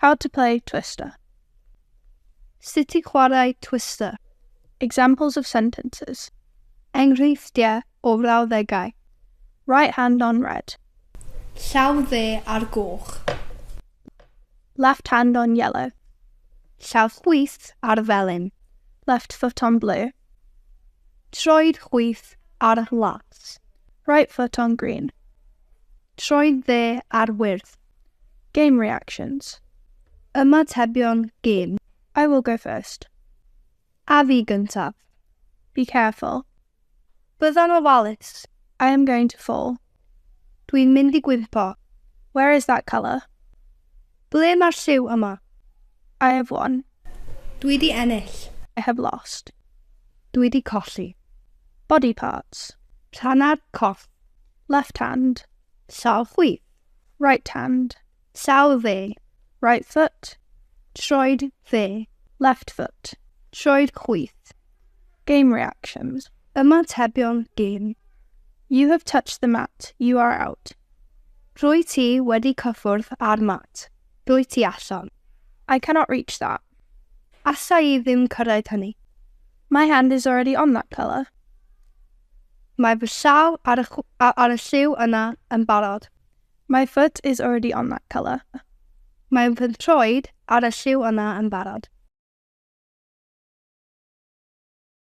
How to play Twister. Sut i chwarae Twister. Examples of sentences. Enghreifftiau o frawddegau. Right hand on red. Llaw dde ar goch. Left hand on yellow. Llaw chwith ar felyn. Left foot on blue. Troed chwith ar las. Right foot on green. Troed dde ar wyrdd. Game reactions. Ymatebion gêm. I will go first. Af i gyntaf. Be careful. Bydda'n ofalus. I am going to fall. Dwi'n mynd i gwympo. Where is that colour? Ble mae'r lliw yma? I have won. Dwi 'di ennill. I have lost. Dwi 'di colli. Body parts. Rhannau'r corff. Left hand. Llaw chwith. Right hand. Llaw dde. Right foot. Troed dde. Left foot. Troed chwith. Game reactions. Ymatebion gêm. You have touched the mat. You are out. Rwyt ti wedi cyffwrdd â'r mat. Rwyt ti allan. I cannot reach that. Alla i ddim cyrraedd hynny. My hand is already on that colour. Mae fy llaw ar y, ar y lliw yna yn barod. My foot is already on that colour. Mae fy nhroed ar y lliw yna yn barod.